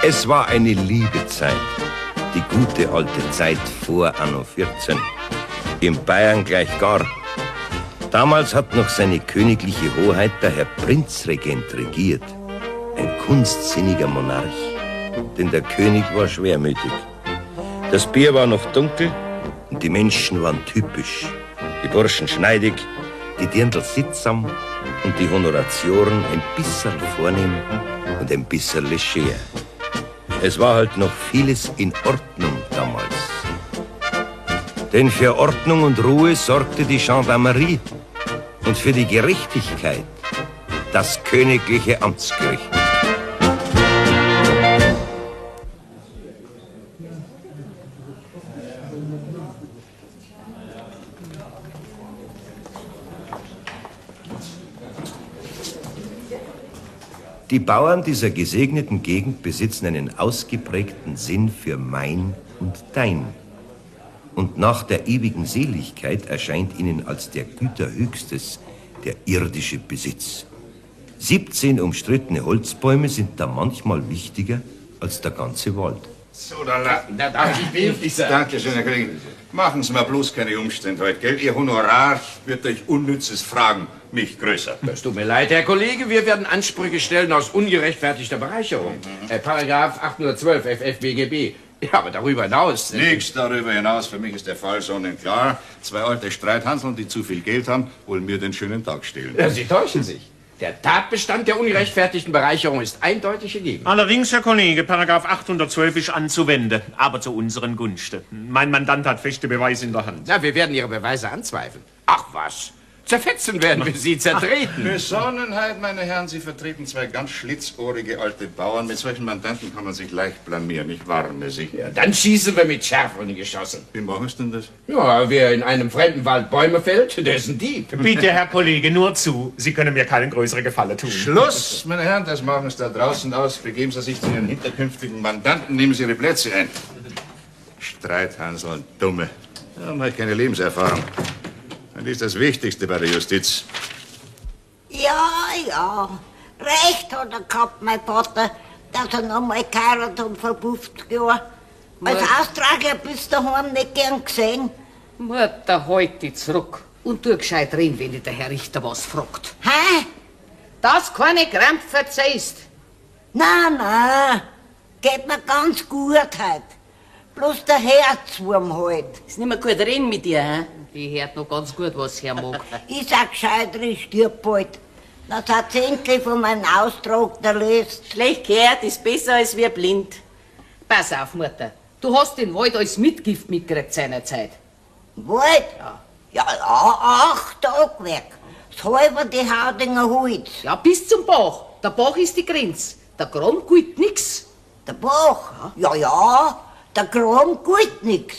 Es war eine liebe Zeit, die gute alte Zeit vor Anno 14. In Bayern gleich gar. Damals hat noch seine königliche Hoheit der Herr Prinzregent regiert. Ein kunstsinniger Monarch, denn der König war schwermütig. Das Bier war noch dunkel und die Menschen waren typisch. Die Burschen schneidig, die Dirndl sittsam und die Honoratioren ein bisserl vornehm und ein bisserl leger. Es war halt noch vieles in Ordnung damals. Denn für Ordnung und Ruhe sorgte die Gendarmerie und für die Gerechtigkeit das königliche Amtsgericht. Die Bauern dieser gesegneten Gegend besitzen einen ausgeprägten Sinn für mein und dein. Und nach der ewigen Seligkeit erscheint ihnen als der Güter höchstes der irdische Besitz. 17 umstrittene Holzbäume sind da manchmal wichtiger als der ganze Wald. So, da darf ich behilflich sein. Dankeschön, Herr Kollege. Machen Sie mir bloß keine Umstände heute, gell? Ihr Honorar wird durch unnützes Fragen nicht größer. Das tut mir leid, Herr Kollege. Wir werden Ansprüche stellen aus ungerechtfertigter Bereicherung. Paragraph 812 FFBGB. Ja, aber darüber hinaus... Nichts darüber hinaus. Für mich ist der Fall sonnenklar. Zwei alte Streithanseln, die zu viel Geld haben, wollen mir den schönen Tag stehlen. Ja, Sie täuschen sich. Der Tatbestand der ungerechtfertigten Bereicherung ist eindeutig gegeben. Allerdings, Herr Kollege, Paragraph 812 ist anzuwenden, aber zu unseren Gunsten. Mein Mandant hat feste Beweise in der Hand. Na, wir werden Ihre Beweise anzweifeln. Ach was, zerfetzen werden wir Sie, zertreten. Besonnenheit, meine Herren, Sie vertreten zwei ganz schlitzohrige alte Bauern. Mit solchen Mandanten kann man sich leicht blamieren, ich warne Sie. Ja, dann schießen wir mit schärferen Geschossen. Wie machen Sie denn das? Ja, wer in einem fremden Wald Bäume fällt, der ist ein Dieb. Bitte, Herr Kollege, nur zu. Sie können mir keinen größeren Gefallen tun. Schluss, meine Herren, das machen Sie da draußen aus. Begeben Sie sich zu Ihren hinterkünftigen Mandanten, nehmen Sie Ihre Plätze ein. Streithansel und Dumme. Haben halt keine Lebenserfahrung. Das ist das Wichtigste bei der Justiz. Ja, ja. Recht hat er gehabt, mein Vater, dass er noch mal geheiratet hat vor 50 Jahren. Als Austrager bist du daheim nicht gern gesehen. Mutter, halt dich zurück und tu gescheit rein, wenn dich der Herr Richter was fragt. Hä? Dass keine Krampf verzeihst. Nein, nein. Geht mir ganz gut heute. Bloß der Herzwurm halt. Ist nicht mehr gut reden mit dir, hä? Die hört noch ganz gut, was sie mag. Ich sag gescheiter, ich stirb bald. Das hat sie endlich von meinem Austrag erlöst. Schlecht gehört ist besser als wir blind. Pass auf, Mutter. Du hast den Wald als Mitgift mitgekriegt seinerzeit. Wald? Ja. Ja, 8 Tagwerk. Das halbe die Haudinger Holz. Ja, bis zum Bach. Der Bach ist die Grenze. Der Kram gilt nix. Der Bach? Ja, ja. Der Kram gilt nix.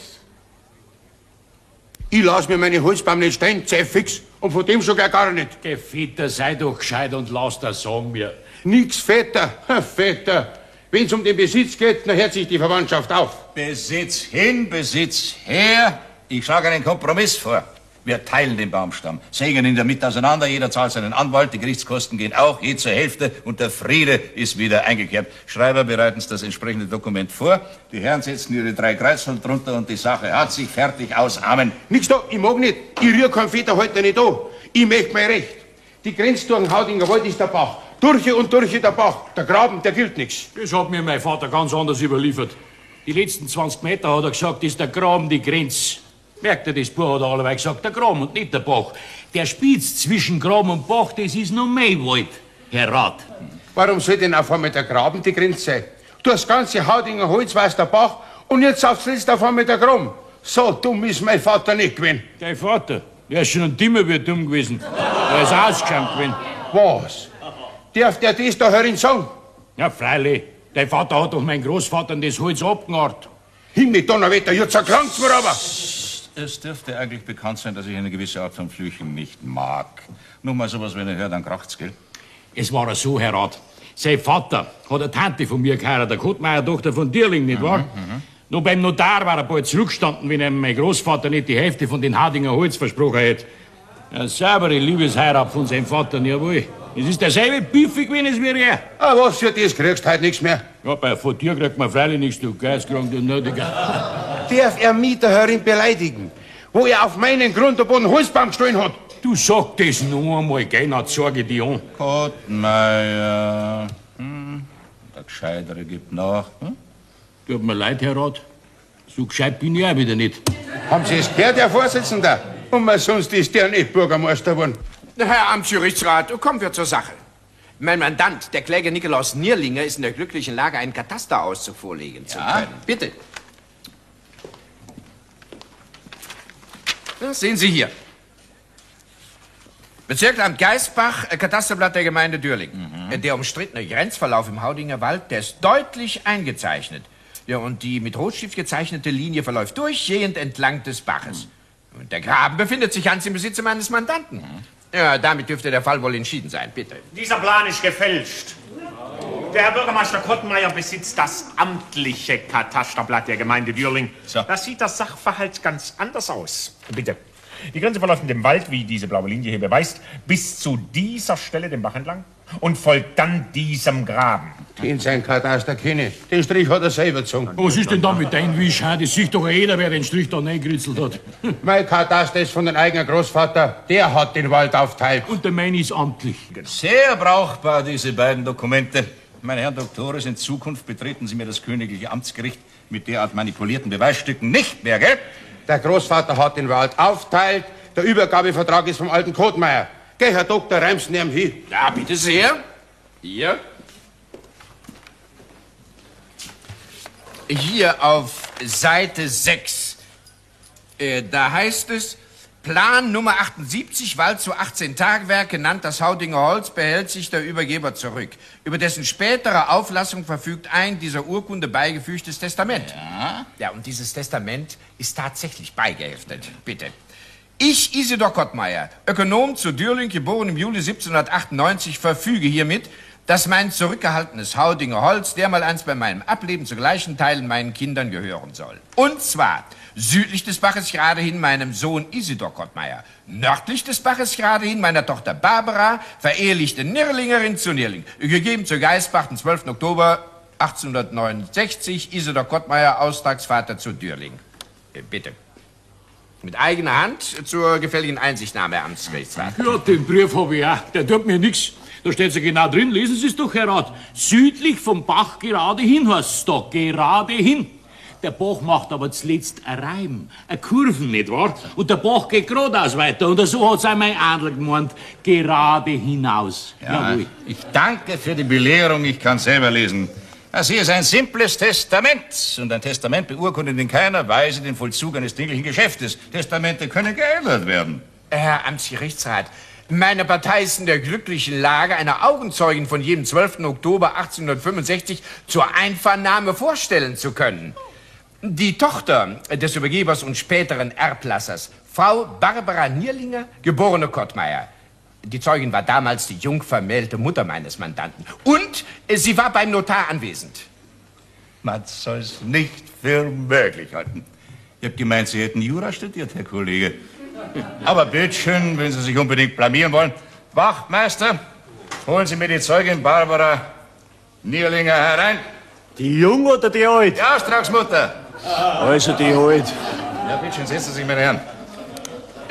Ich lass mir meine Holzbaum nicht stehen, sei fix. Und von dem sogar gar nicht. Geh, Vetter, sei doch gescheit und lass das sagen mir. Nix, Vetter, Vetter. Wenn's um den Besitz geht, dann hört sich die Verwandtschaft auf. Besitz hin, Besitz her. Ich schlage einen Kompromiss vor. Wir teilen den Baumstamm, sägen ihn in der Mitte auseinander, jeder zahlt seinen Anwalt, die Gerichtskosten gehen auch, je zur Hälfte und der Friede ist wieder eingekehrt. Schreiber bereiten das entsprechende Dokument vor, die Herren setzen ihre 3 Kreuzel drunter und die Sache hat sich fertig aus. Amen. Nix da, ich mag nicht, ich rühr keinen Vetter heute nicht an. Ich möcht mein Recht. Die Grenze durch den Haudinger Wald ist der Bach. Durch und durch der Bach. Der Graben, der gilt nix. Das hat mir mein Vater ganz anders überliefert. Die letzten 20 Meter hat er gesagt, ist der Graben die Grenze. Merkt ihr, das Bub hat alleweil gesagt, der Graben und nicht der Bach. Der Spitz zwischen Graben und Bach, das ist noch mein Wald, Herr Rat. Warum soll denn auf einmal der Graben die Grenze sein? Du das ganze Haudinger Holz weiß der Bach und jetzt aufs letzte auf einmal der Graben. So dumm ist mein Vater nicht gewesen. Dein Vater? Der ist schon ein Dimmer wie dumm gewesen. Der ist ausgeschammt gewesen. Was? Darf der das da herin sagen? Ja, freilich. Dein Vater hat doch mein Großvater das Holz abgenarrt. Himmel, Donnerwetter, jetzt erkrankt's mir aber. Es dürfte eigentlich bekannt sein, dass ich eine gewisse Art von Flüchen nicht mag. Nur mal sowas, wenn ich höre, dann kracht's, gell? Es war so, Herr Rat. Sein Vater hat eine Tante von mir geheiratet, der Kottmeier-Tochter von Dierling, nicht wahr? Nur beim Notar war er bald zurückgestanden, wenn ihm mein Großvater nicht die Hälfte von den Haudinger Holz versprochen hätte. Eine saubere Liebesheirat von seinem Vater, jawohl. Es ist derselbe Biffig gewesen wie er. Ah, was für das kriegst du heute nichts mehr. Ja, bei von dir kriegt man freilich nichts, du geistkrank, du Nötiger. Darf er mich der Herrin beleidigen, wo er auf meinen Grund und Boden Holzbaum gestohlen hat? Du sag das noch einmal, gell, dann zeig ich dich an. Kottmeier. Der Gescheitere gibt nach. Hm? Tut mir leid, Herr Rat. So gescheit bin ich auch wieder nicht. Haben Sie es gehört, Herr Vorsitzender? Und mal sonst ist der nicht Bürgermeister geworden. Herr Amtsgerichtsrat, kommen wir zur Sache. Mein Mandant, der Kläger Nikolaus Nierlinger, ist in der glücklichen Lage, einen Katasterauszug vorlegen zu können. Bitte. Das sehen Sie hier. Bezirksamt Gaisbach, Katasterblatt der Gemeinde Dürling. Der umstrittene Grenzverlauf im Haudinger Wald, der ist deutlich eingezeichnet. Ja, und die mit Rotstift gezeichnete Linie verläuft durchgehend entlang des Baches. Und der Graben befindet sich ganz im Besitze meines Mandanten. Ja, damit dürfte der Fall wohl entschieden sein, bitte. Dieser Plan ist gefälscht. Der Herr Bürgermeister Kottmeier besitzt das amtliche Katasterblatt der Gemeinde Dürling. So. Da sieht der Sachverhalt ganz anders aus. Bitte. Die Grenze verläuft in dem Wald, wie diese blaue Linie hier beweist, bis zu dieser Stelle dem Bach entlang und folgt dann diesem Graben. Den sein Kataster kenne ich. Den Strich hat er selber gezogen. Was ist denn da mit deinem Wisch? hä? Das sieht doch jeder, wer den Strich da reingeritzelt hat. Mein Kataster ist von dem eigenen Großvater. Der hat den Wald aufteilt. Und der meine ist amtlich. Sehr brauchbar, diese beiden Dokumente. Meine Herren Doktores, in Zukunft betreten Sie mir das königliche Amtsgericht mit derart manipulierten Beweisstücken nicht mehr, gell? Der Großvater hat den Wald aufteilt. Der Übergabevertrag ist vom alten Kotmeier. Geh, Herr Doktor, reim's ihm hin. Ja, bitte sehr. Hier. Hier auf Seite 6. Da heißt es, Plan Nummer 78, Wald zu 18 Tagewerk, genannt das Haudinger Holz, behält sich der Übergeber zurück. Über dessen spätere Auflassung verfügt ein dieser Urkunde beigefügtes Testament. Ja. Ja, und dieses Testament ist tatsächlich beigeheftet. Bitte. Ich, Isidor Kottmeier, Ökonom zu Dürling, geboren im Juli 1798, verfüge hiermit, dass mein zurückgehaltenes Haudinger Holz dermaleinst bei meinem Ableben zu gleichen Teilen meinen Kindern gehören soll. Und zwar südlich des Baches geradehin meinem Sohn Isidor Kottmeier, nördlich des Baches geradehin meiner Tochter Barbara, verehelichte Nirlingerin zu Nierling, gegeben zu Gaisbach den 12. Oktober 1869, Isidor Kottmeier, Austragsvater zu Dürling. Bitte. Mit eigener Hand zur gefälligen Einsichtnahme, Herr Amtsgerichtsrat. Ja, den Brief hab ich auch. Der tut mir nix. Da steht's ja genau drin. Lesen Sie es doch, Herr Rat. Südlich vom Bach gerade hin heißt's da. Gerade hin. Der Bach macht aber zuletzt einen Reim, eine Kurven, nicht wahr? Und der Bach geht geradeaus weiter. Und so hat's auch mein Adel gemeint. Gerade hinaus. Ja, Jawohl. ich danke für die Belehrung, ich kann selber lesen. Das hier ist ein simples Testament. Und ein Testament beurkundet in keiner Weise den Vollzug eines dinglichen Geschäftes. Testamente können geändert werden. Herr Amtsgerichtsrat, meine Partei ist in der glücklichen Lage, eine Augenzeugin von jenem 12. Oktober 1865 zur Einvernahme vorstellen zu können. Die Tochter des Übergebers und späteren Erblassers, Frau Barbara Nierlinger, geborene Kottmeier. Die Zeugin war damals die jung vermählte Mutter meines Mandanten. Und sie war beim Notar anwesend. Man soll's nicht für möglich halten. Ich hab gemeint, Sie hätten Jura studiert, Herr Kollege. Aber bitteschön, wenn Sie sich unbedingt blamieren wollen. Wachtmeister, holen Sie mir die Zeugin Barbara Nierlinger herein. Die Jung oder die Alt? Die Austragsmutter. Also die Alt. Ja, bitteschön, setzen Sie sich, meine Herren.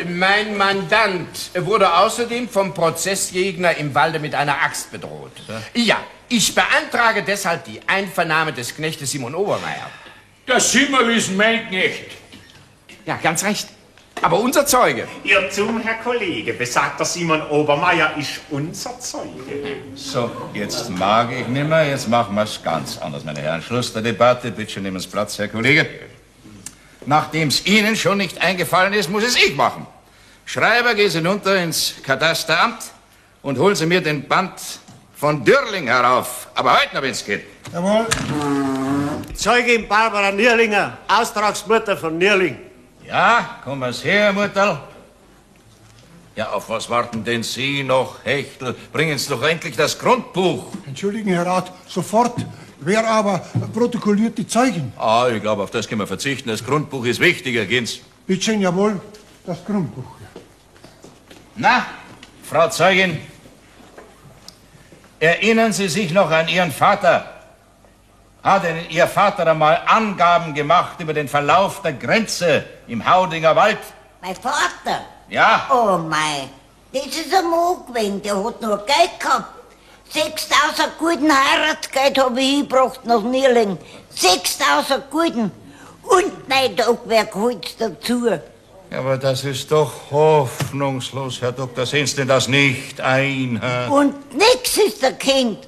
Mein Mandant wurde außerdem vom Prozessgegner im Walde mit einer Axt bedroht. Ja, ich beantrage deshalb die Einvernahme des Knechtes Simon Obermeier. Der Simmerl ist mein Knecht. Ja, ganz recht. Aber unser Zeuge. Irrtum, Herr Kollege. Besagter Simon Obermeier ist unser Zeuge. So, jetzt mag ich nimmer, jetzt machen wir's ganz anders, meine Herren. Schluss der Debatte, bitte nehmen Sie Platz, Herr Kollege. Nachdem's Ihnen schon nicht eingefallen ist, muss es ich machen. Schreiber, gehen Sie hinunter ins Katasteramt und holen Sie mir den Band von Dürling herauf. Aber heute noch, wenn's geht. Jawohl. Zeugin Barbara Nierlinger, Austragsmutter von Nierling. Ja, komm mal's her, Mutterl. Ja, auf was warten denn Sie noch, Hechtel? Bringen Sie doch endlich das Grundbuch. Entschuldigen, Herr Rat, sofort. Wer aber protokolliert die Zeugin? Ah, ich glaube, auf das können wir verzichten. Das Grundbuch ist wichtiger, gehen's. Bitte schön, jawohl, das Grundbuch. Na, Frau Zeugin, Erinnern Sie sich noch an Ihren Vater? Hat denn Ihr Vater einmal Angaben gemacht über den Verlauf der Grenze im Haudinger Wald? Mein Vater? Ja. Oh mei, das ist ein Mann gewesen, der hat nur Geld gehabt. 6.000 Gulden Heiratsgeld habe ich hingebracht nach Nierling. 6.000 Gulden. Und mein Tagwerk-Holz dazu. Ja, aber das ist doch hoffnungslos, Herr Doktor. Sehen Sie denn das nicht ein? Hä? Und nix ist der Kind.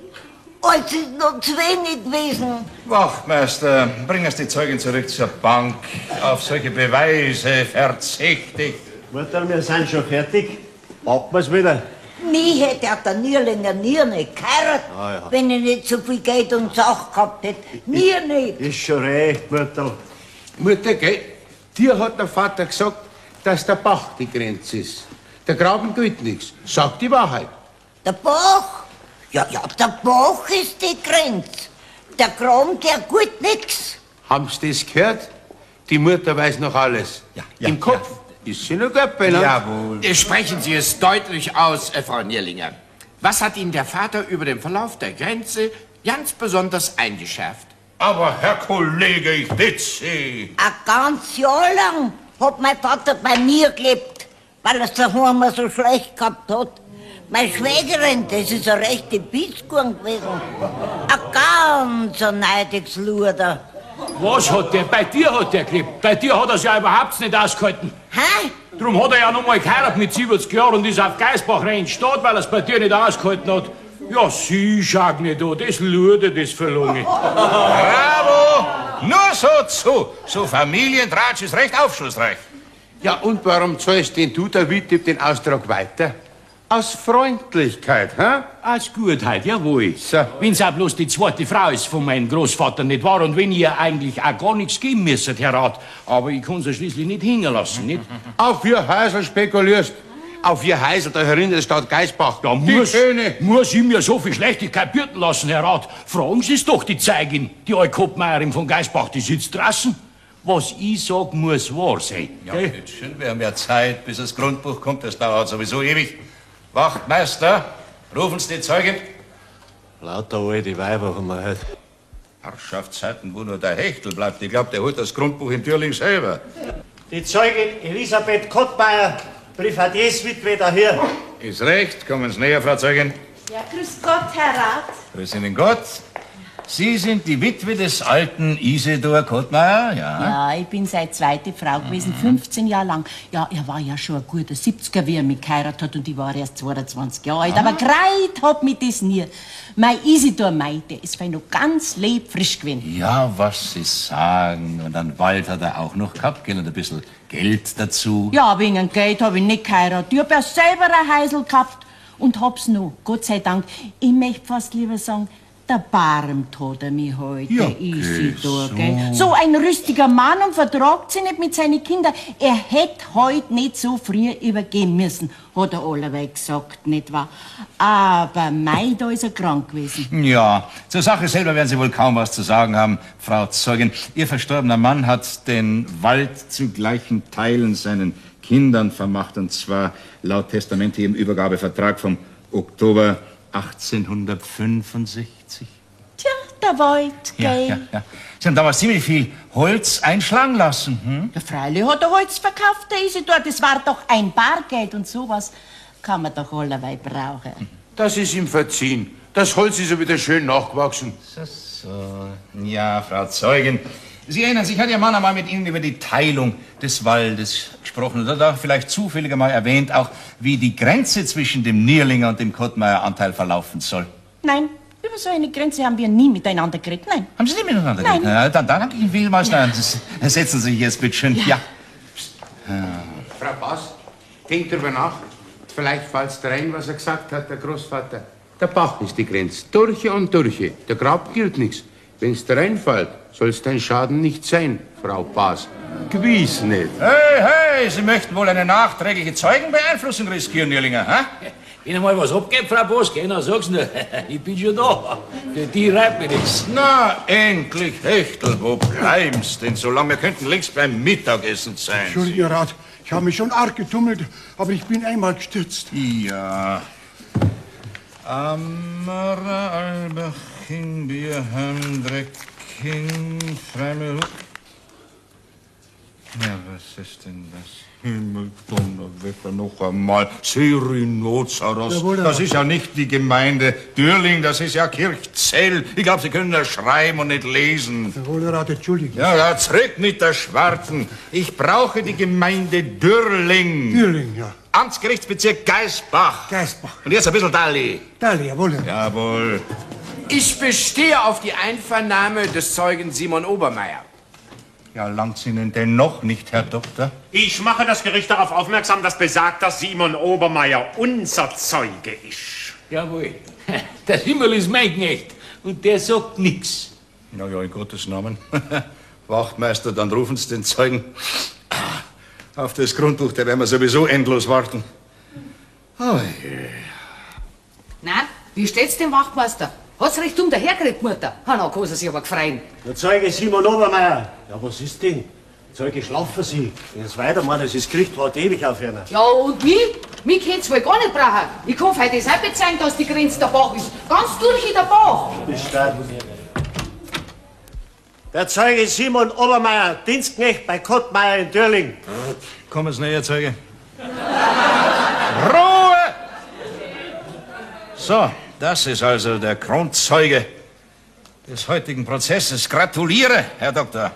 Alles ist noch zu wenig gewesen. Wachtmeister, bringen Sie die Zeugin zurück zur Bank. Auf solche Beweise verzichte ich. Mutter, wir sind schon fertig. Packen wir's wieder. Mich hätte auch der Nierlinger nie nicht geheiratet, Ah, ja. wenn ich nicht so viel Geld und Sache gehabt hätte. Nie nicht. Ist schon recht, Mutter. Mutter, gell, dir hat der Vater gesagt, dass der Bach die Grenze ist. Der Graben gilt nichts. Sag die Wahrheit. Der Bach? Ja, ja, der Bach ist die Grenze. Der Kram, der gut nix. Haben Sie das gehört? Die Mutter weiß noch alles. Ja, Im Kopf ist sie noch gut benannt. Jawohl. Sprechen Sie es deutlich aus, Frau Nierlinger. Was hat Ihnen der Vater über den Verlauf der Grenze ganz besonders eingeschärft? Aber Herr Kollege, ich bitte Sie. Ein ganz Jahr lang hat mein Vater bei mir gelebt, weil er's daheim so schlecht gehabt hat. Meine Schwägerin, das ist eine rechte Pieskurn gewesen. Ein ganz ein neidiges Luder. Was hat der? Bei dir hat der gelebt. Bei dir hat er's ja überhaupt nicht ausgehalten. Hä? Drum hat er ja noch mal geheiratet mit 70 Jahren und ist auf Geisbach rein in die Stadt, weil er's bei dir nicht ausgehalten hat. Ja, sie schau nicht an, das Luder, das Verlunge. Bravo! Nur so zu. So Familientratsch ist recht aufschlussreich. Ja, und warum zahlst denn du der Witwe den Austrag weiter? Aus Freundlichkeit, hä? Aus Gutheit, jawohl. So. Wenn's auch bloß die zweite Frau ist von meinem Großvater, nicht wahr? Und wenn ihr eigentlich auch gar nichts geben müsstet, Herr Rat. Aber ich kann's ja schließlich nicht hängen lassen, nicht? Auf ihr Häusl spekulierst. Auf ihr Häusl da herin in der Stadt Geisbach. Ja, die muss, Schöne. muss ich mir so viel Schlechtigkeit bürden lassen, Herr Rat? Fragen Sie es doch, die Zeigin, die alte Koppmeierin von Geisbach, die sitzt draußen. Was ich sag, muss wahr sein. Ja, gell? bitteschön, wir haben ja Zeit, bis das Grundbuch kommt. Das dauert sowieso ewig. Wachtmeister, rufen Sie die Zeugin. Lauter alte Weiber haben wir heute. Herrschaftszeiten, wo nur der Hechtel bleibt. Ich glaub, der holt das Grundbuch in Thürling selber. Die Zeugin Elisabeth Kottmeier, Privatierswitwe daher. Ist recht, kommen Sie näher, Frau Zeugin. Ja, grüß Gott, Herr Rat. Grüß Ihnen Gott. Sie sind die Witwe des alten Isidor Kottmeier, ja? Ja, ich bin seine zweite Frau gewesen, 15 Jahre lang. Ja, er war ja schon ein guter 70er, wie er mich geheiratet hat, und ich war erst 22 Jahre alt. Aber gereit hat mich das nie. Mein Isidor, mei, der ist fein noch ganz lieb frisch gewesen. Ja, was Sie sagen. Und einen Wald hat er auch noch gehabt, gell? Und ein bisschen Geld dazu. Ja, wegen dem Geld hab ich nicht geheiratet. Ich hab ja selber ein Häusl gehabt und hab's noch, Gott sei Dank. Ich möchte fast lieber sagen, erbarmt hat er mich heute, Ja, Isidor, geh, gell? so. So ein rüstiger Mann und vertragt sich nicht mit seinen Kindern. Er hätt heut nicht so früh übergehen müssen, hat er allerweil gesagt, nicht wahr? Aber mei, da ist er krank gewesen. Ja, zur Sache selber werden Sie wohl kaum was zu sagen haben, Frau Zeugin. Ihr verstorbener Mann hat den Wald zu gleichen Teilen seinen Kindern vermacht, und zwar laut Testament im Übergabevertrag vom Oktober 1865. Tja, der Wald, Ja, gell? ja, ja. Sie haben damals ziemlich viel Holz einschlagen lassen. Hm? Ja, freilich hat er Holz verkauft, der Isidor. Das war doch ein Bargeld und sowas kann man doch allerweil brauchen. Das ist ihm verziehen. Das Holz ist ja wieder schön nachgewachsen. So, so. Ja, Frau Zeugin. Sie erinnern sich, hat Ihr Mann einmal mit Ihnen über die Teilung des Waldes gesprochen oder da vielleicht zufällig einmal erwähnt, auch wie die Grenze zwischen dem Nierlinger und dem Kottmeier Anteil verlaufen soll. Nein, über so eine Grenze haben wir nie miteinander geredet, nein. Haben Sie nicht miteinander Nein. geredet? Na, dann danke ich Ihnen vielmals. Dann setzen Sie sich jetzt bitte schön. Ja. Frau Bass, denk drüber nach. Vielleicht fällt's dir ein, was er gesagt hat, der Großvater. Der Bach ist die Grenze. Durch und durch. Der Grab gilt nichts. Wenn's dir reinfällt, soll's dein Schaden nicht sein, Frau Bass. Gewiss nicht. Hey, hey, Sie möchten wohl eine nachträgliche Zeugenbeeinflussung riskieren, Nierlinger, hä? Wenn einmal was abgeht, Frau Boss, gell, dann sag's nur. Ich bin schon da. Für die reibt mir nichts. Na, endlich, Hechtel, wo bleibst denn so lange? Wir könnten längst beim Mittagessen sein. Entschuldigung, Rat, ich habe mich schon arg getummelt, aber ich bin einmal gestürzt. Ja. Ammerer, Albaching, Bierheim, Drecking, Freimühl. Ja, was ist denn das? Himmel, Donnerwetter, noch einmal. Serinozeros. Das ist ja nicht die Gemeinde Dürling, das ist ja Kirchzell. Ich glaube, Sie können das schreiben und nicht lesen. Jawohl, Herr Rat, entschuldigen. Ja, ja, zurück mit der Schwarzen. Ich brauche die Gemeinde Dürling. Dürling, ja. Amtsgerichtsbezirk Geisbach. Geisbach. Und jetzt ein bisschen Dalli. Dalli, jawohl. Herr. Jawohl. Ich bestehe auf die Einvernahme des Zeugen Simon Obermeier. Ja, langt's Ihnen denn noch nicht, Herr Doktor? Ich mache das Gericht darauf aufmerksam, dass besagter Simon Obermeier unser Zeuge ist. Jawohl. Der Himmel ist mein Knecht und der sagt nix. Na ja, in Gottes Namen. Wachtmeister, dann rufen Sie den Zeugen. Auf das Grundbuch, da werden wir sowieso endlos warten. Oh je. Nein, wie steht's dem Wachtmeister? Hat's recht um dahergeredet, Mutter? Ha, na, kann sie sich aber gefreien. Der Zeuge Simon Obermeier. Ja, was ist denn? Zeuge schlafen Sie. Wenn es weitermachen, das Gericht wart ewig auf einer. Ja, und mich? Mich könnt's wohl gar nicht brauchen. Ich kann heute das auch bezeigen, dass die Grenze der Bach ist. Ganz durch in der Bach. Das steht. Der Zeuge Simon Obermeier, Dienstknecht bei Kottmeier in Dürling. Kommen Sie näher, Zeuge. Ruhe! So, das ist also der Kronzeuge des heutigen Prozesses. Gratuliere, Herr Doktor.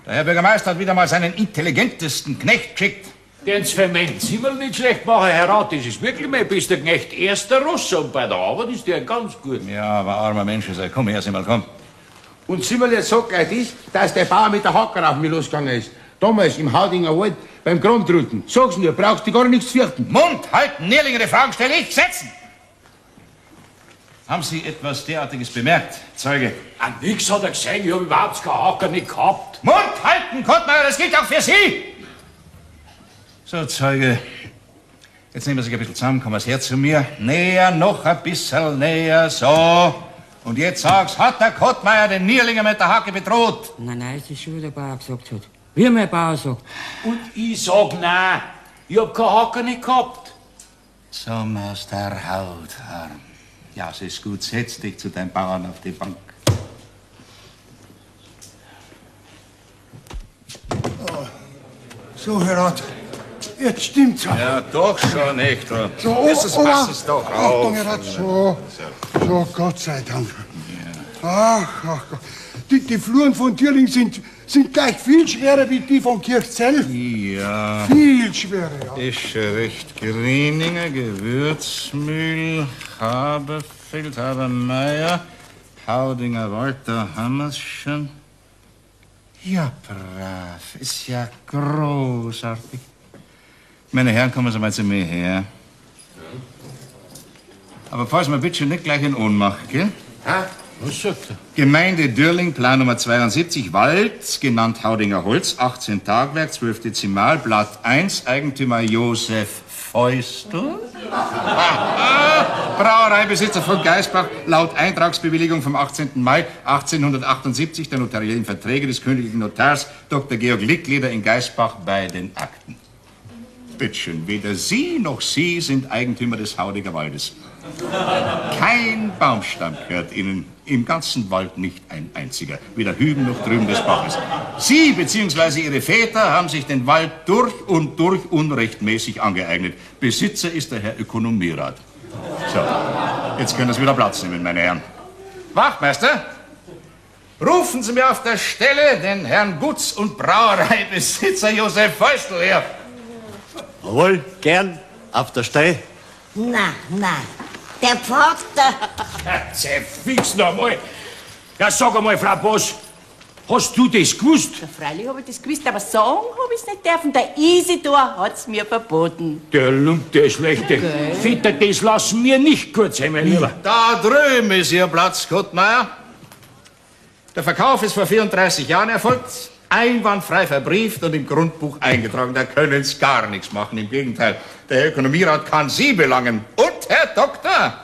Der Herr Bürgermeister hat wieder mal seinen intelligentesten Knecht geschickt. Den's für mein Zimmer nicht schlecht machen, Herr Rat, das ist wirklich mein bester Knecht. Erster Ross und bei der Arbeit ist der ganz gut. Ja, aber armer Mensch ist er. Komm her, Simmel, komm. Und Simmerl, jetzt sag gleich das, dass der Bauer mit der Hacker auf mich losgegangen ist. Damals im Haudinger Wald beim Grundruten. Sag's nur, brauchst du gar nichts fürchten. Mund halten, Nierlinge, die Fragen stelle ich. Setzen! Haben Sie etwas derartiges bemerkt, Zeuge? Ah, nix hat er gesehen, ich hab überhaupt keinen Hacker nicht gehabt. Mund halten, Kottmeier, das gilt auch für Sie! So, Zeuge, jetzt nehmen Sie sich ein bisschen zusammen, kommen Sie her zu mir. Näher, noch ein bisschen näher, so. Und jetzt sag's, hat der Kottmeier den Nierlinger mit der Hacke bedroht? Nein, nein, es ist schon, wie der Bauer gesagt hat. Wie mein Bauer sagt. Und ich sag nein, ich hab keinen Hacker nicht gehabt. Zum aus der Haut, Harm. Ja, es ist gut, setz dich zu deinem Bauern auf die Bank. Oh. So, Herr Rat, jetzt stimmt's. Ja, doch schon, echt. So, das oh, pass es doch auf. Achtung, Herr Rat, so. So, Gott sei Dank. Ja. Ach, ach Gott. Die Fluren von Dürling sind gleich viel schwerer wie die von Kirchzell. Ja. Viel schwerer, ja. Ist schon recht. Grieninger, Gewürzmühl, Haberfeld, Habermeier, Haudinger Wald, da haben wir's schon. Ja, brav. Ist ja großartig. Meine Herren, kommen Sie mal zu mir her. Aber falls wir bitte schon nicht gleich in Ohnmacht, gell? Ha? Was sagt er? Gemeinde Dürling, Plan Nummer 72, Wald, genannt Haudinger Holz, 18 Tagwerk, 12 Dezimal, Blatt 1, Eigentümer Josef Feustel. Brauereibesitzer von Geisbach, laut Eintragsbewilligung vom 18. Mai 1878 der notariellen Verträge des königlichen Notars Dr. Georg Lickleder in Geisbach bei den Akten. Bitteschön, weder Sie noch Sie sind Eigentümer des Haudiger Waldes. Kein Baumstamm gehört Ihnen, im ganzen Wald nicht ein einziger, weder hüben noch drüben des Baches. Sie bzw. Ihre Väter haben sich den Wald durch und durch unrechtmäßig angeeignet. Besitzer ist der Herr Ökonomierat. So, jetzt können Sie wieder Platz nehmen, meine Herren. Wachtmeister, rufen Sie mir auf der Stelle den Herrn Guts- und Brauereibesitzer Josef Feustel her. Jawohl, gern, auf der Stelle. Na, na, der Vater. Zerfix noch einmal. Ja, sag einmal, Frau Boss, hast du das gewusst? Ja, freilich hab ich das gewusst, aber sagen hab ich's nicht dürfen. Der Isidor hat's mir verboten. Der Lump, der Schlechte. Gell? Vetter, das lassen wir nicht gut sein, mein Lieber. Da drüben ist Ihr Platz, Kottmeier. Der Verkauf ist vor 34 Jahren erfolgt, einwandfrei verbrieft und im Grundbuch eingetragen. Da können Sie gar nichts machen. Im Gegenteil, der Herr Ökonomierat kann Sie belangen. Und Herr Doktor,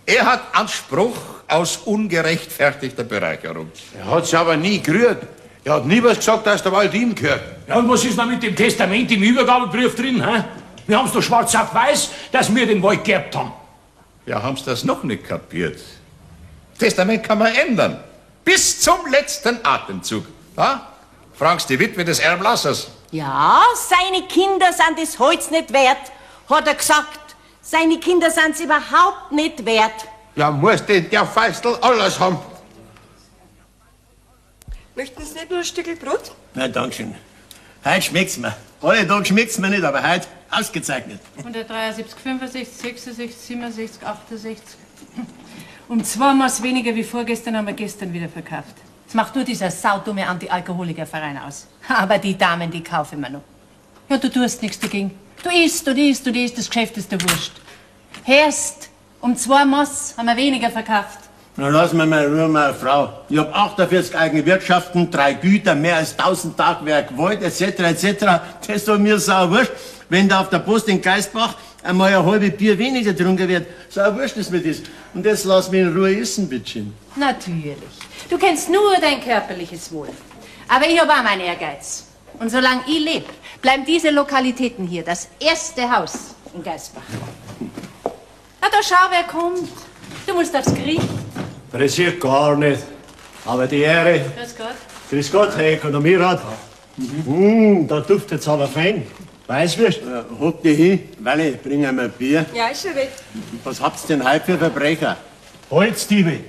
er hat Anspruch aus ungerechtfertigter Bereicherung. Er hat's aber nie gerührt. Er hat nie was gesagt, dass der Wald ihm gehört. Ja, und was ist noch mit dem Testament im Übergabebrief drin, hä? Wir haben's doch schwarz auf weiß, dass wir den Wald geerbt haben. Ja, haben's das noch nicht kapiert? Testament kann man ändern. Bis zum letzten Atemzug. Ha? Fragen's die Witwe des Erblassers. Ja, seine Kinder sind das Holz nicht wert, hat er gesagt. Seine Kinder sind's überhaupt nicht wert. Ja, muss denn der Feistel alles haben. Möchten Sie nicht nur ein Stückel Brot? Nein, danke schön. Heute schmeckt's mir. Alle Tage schmeckt's mir nicht, aber heute ausgezeichnet. 173, 65, 66, 67, 68. Um 2 Maß weniger wie vorgestern haben wir gestern wieder verkauft. Das macht nur dieser saudumme Antialkoholikerverein aus. Aber die Damen, die kaufen wir noch. Ja, du tust nichts dagegen. Du isst und isst und isst, das Geschäft ist dir wurscht. Herst, um 2 Maß haben wir weniger verkauft. Na, lass mir mal in Ruhe, meine Frau. Ich hab 48 eigene Wirtschaften, 3 Güter, mehr als 1000 Tagwerk Wald, etc., etc. Das ist doch mir sau wurscht, wenn da auf der Post in Geistbach einmal ein halbe Bier weniger getrunken wird. Sau wurscht ist mir das. Und jetzt lass mich in Ruhe essen, bitteschön. Natürlich. Du kennst nur dein körperliches Wohl. Aber ich hab auch meinen Ehrgeiz. Und solange ich lebe, bleiben diese Lokalitäten hier das erste Haus in Geistbach. Na, da schau, wer kommt. Du musst aufs Gericht. Pressiert gar nicht. Aber die Ehre. Grüß Gott. Grüß Gott, Herr Ökonomierat. Mhm. Da duftet's aber fein. Weißwürst? Ja, hock dich hin, weil ich bringe einmal Bier. Ja, ist schon recht. Was habt's denn heute für Verbrecher? Holzdiebe.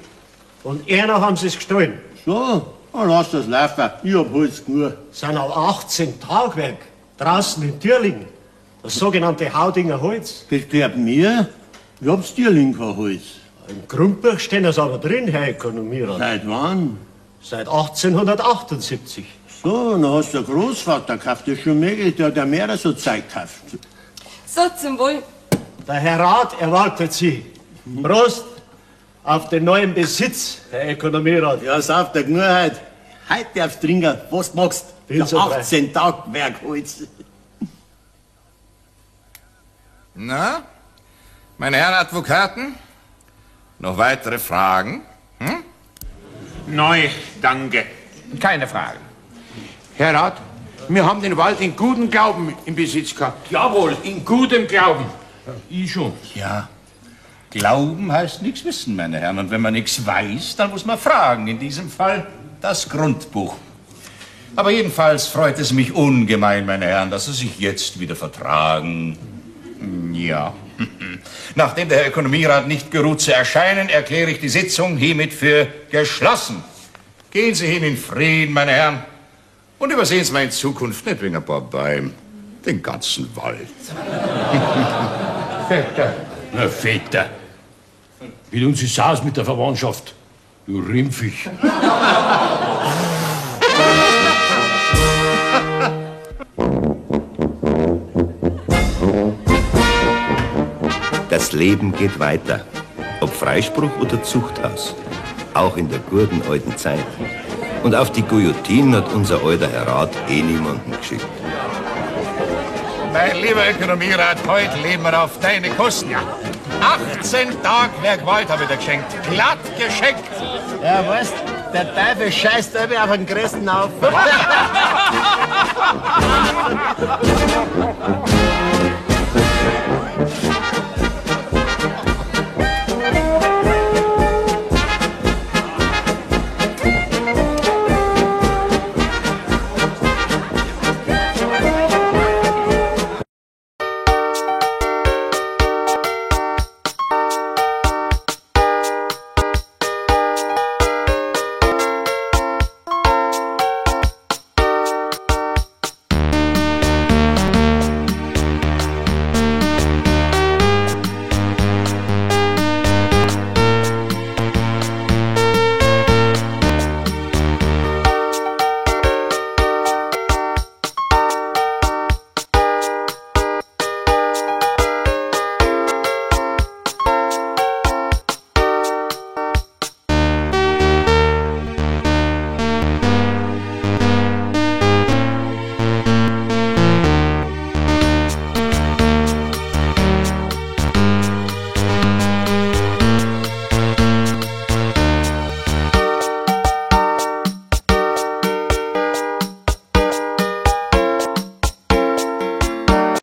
Und einer haben sie's gestohlen. So, dann lass das laufen. Ich hab Holz genug. Sind auch 18 Tagwerk draußen in Thürling. Das sogenannte Haudinger Holz. Das gehört mir. Ich hab's Thürling kein Holz. Im Grundbuch stehen das aber drin, Herr Ökonomierat. Seit wann? Seit 1878. So, dann hast der Großvater gekauft. Das ist schon möglich, der hat ja mehrere so Zeug gekauft. So, zum Wohl. Der Herr Rat erwartet Sie. Prost auf den neuen Besitz, Herr Ökonomierat. Ja, sauf der genug heute. Heute darfst du trinken, was du magst. Für 18 Tagwerk Holz. Na, meine Herren Advokaten, noch weitere Fragen? Hm? Neu, danke. Keine Fragen. Herr Rat, wir haben den Wald in gutem Glauben im Besitz gehabt. Jawohl, in gutem Glauben. Ich schon. Ja, Glauben heißt nichts wissen, meine Herren. Und wenn man nichts weiß, dann muss man fragen. In diesem Fall das Grundbuch. Aber jedenfalls freut es mich ungemein, meine Herren, dass Sie sich jetzt wieder vertragen. Ja. Nachdem der Herr Ökonomierat nicht geruht zu erscheinen, erkläre ich die Sitzung hiermit für geschlossen. Gehen Sie hin in Frieden, meine Herren, und übersehen Sie mir in Zukunft nicht wegen ein paar Bäumen den ganzen Wald. Vetter. Na, Vetter. Mit uns ist aus mit der Verwandtschaft. Du Rimpfig. Das Leben geht weiter. Ob Freispruch oder Zuchthaus. Auch in der guten alten Zeit. Und auf die Guillotine hat unser alter Herr Rat eh niemanden geschickt. Mein lieber Ökonomierat, heute leben wir auf deine Kosten. 18 Tagwerk Wald habe ich dir geschenkt. Glatt geschenkt. Ja, weißt, der Teufel scheißt immer auf den größten auf.